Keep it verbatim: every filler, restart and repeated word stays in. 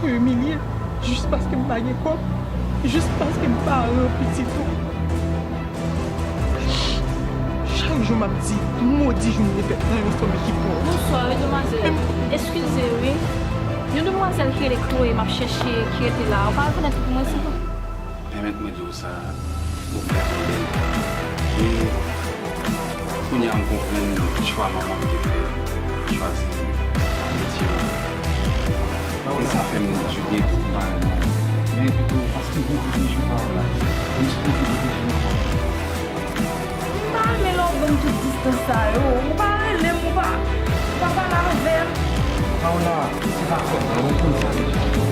fè imilye, jis paske m pa gen kòb, jis paske m pa renmen pitit ou. Chak jou m ap di, modi jou m te fèt nan yon fanmi ki pòv. Bonswa, wi, demwazèl. Eskize, wi. Yon demwazèl ki rele Chloé, m ap chèche, ki rete la. Ou ka rekonèt li pou mwen, silvouplè? Pèmèt mwen di w sa, ou fè yon bèl. E kounye a m konprann chwa manman m te fè, chwazi metye w. E sa fè m jije pou m pa renmen w. Men pito, paske gen pwoteje pa w la, m sipoze pwoteje manman m. M pa renmen lè w ban m tout distans sa yo. Ou pa rele m, ou pa, ou pa pale avè m. Paola, se pa fòt mwen, ou konn sa deja.